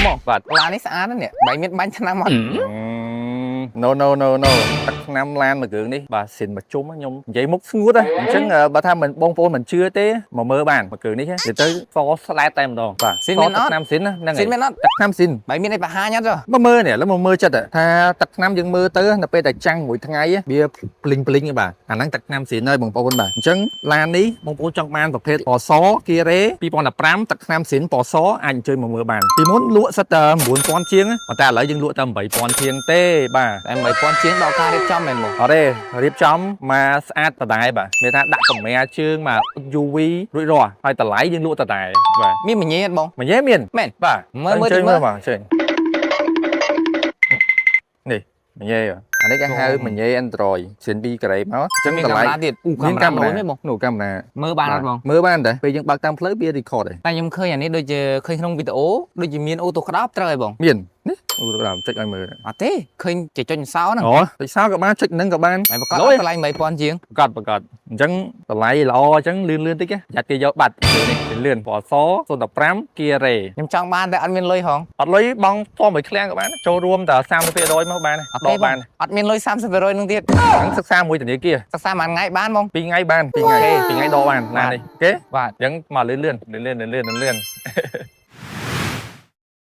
បង បាទ ឡាននេះស្អាតណាស់នេះបែរមានបាញ់ថ្នាំអត់ No, no, no, no ទឹកថ្នាំឡានមួយគ្រឿងនេះបាទស៊ីនមួយជុំខ្ញុំនិយាយមុខស្ងួតហ៎អញ្ចឹងបើថាមិនបងប្អូនមិនជឿទេមកមើលបានមួយគ្រឿងនេះនិយាយទៅសស្លែតតែម្ដងបាទ ស៊ីនមែនអត់ ទឹកថ្នាំស៊ីនណាហ្នឹងហើយ ស៊ីនមែនអត់ ទឹកថ្នាំស៊ីន បែរមានអីបង្ហាញអត់ចុះ មកមើលនេះឥឡូវមកមើលចិត្តថាទឹកថ្នាំយើងមើលទៅនៅពេលតែចាំងមួយថ្ងៃវាភ្លីងភ្លីងបាទអាហ្នឹងទឹកថ្នាំស៊ីនហើយបងប្អូនបាទអញ្ចឹងឡាននេះបងប្អូនចង់បានប្រភេទពណ៌សគីរ៉េ2015ទឹកថ្នាំស៊ីនពណ៌សអាចអញ្ជើញមកមើលបានពីមុនលក់សិតតែ9000ជាងប៉ុន្តែឥឡូវយើងលក់តែ8000ជាងទេបាទ តែ8000ជាងដល់ការរៀបចំមែនបង អត់ទេរៀបចំមកស្អាតដដែលបាទមានថាដាក់កម្រាជើងមក UV រួចរាល់ហើយតម្លៃយើងលក់ដដែលបាទ មានមញ៉េអត់បង មញ៉េមាន មែន បាទ មើលមើល អញ្ជើញ តិចមើល មើលបាទអញ្ជើញនេះមញ៉េអានេះគេហៅមញ៉េ Android សិនពីក្រេមកអញ្ចឹង មាន តម្លៃ កាមេរ៉ាទៀតអូកា មាន មេរ៉ា កាមេរ៉ា លយមែនបង នោះកាមេរ៉ា មើលបានអត់បង មើលបានតែពេលយើងបើកតាមផ្លូវវា record ហើយ តែខ្ញុំឃើញអានេះដូចជាឃើញក្នុងវីដេអូដូចជាមាន auto ក្តោបត្រូវហើយបង មាននេះអូដល់ចុចឲ្យមើល អត់ទេឃើញចេចុចសោហ្នឹង អូចុចសោក៏បានចុចនឹងក៏បាន តែប្រកាស លយ តម្លៃ8000ជាង ប្រកាសប្រកាសអញ្ចឹងតម្លៃល្អអញ្ចឹងលឿនលឿនតិចយ៉ាត់គេយកបាត់នេះលឿនពណ៌ស015គីរ៉េ ខ្ញុំចង់បានតែអត់មានលុយហង អត់លុយបងផ្ទាល់មួយឃ្លាំងក៏បានចូលរួមតែ30%មកបាន អត់ទេប ដកបាន ងអត់មានលុយ30%នឹងទៀត ហ្នឹងសិក្សាមួយធនាគារ សិក្សាមួយថ្ងៃបានបង 2ថ្ងៃបាន2ថ្ងៃ2ថ្ងៃដកបានណានេះ OK បាទ អញ្ចឹងមកលឿនលឿនលឿនលឿនលឿនលឿន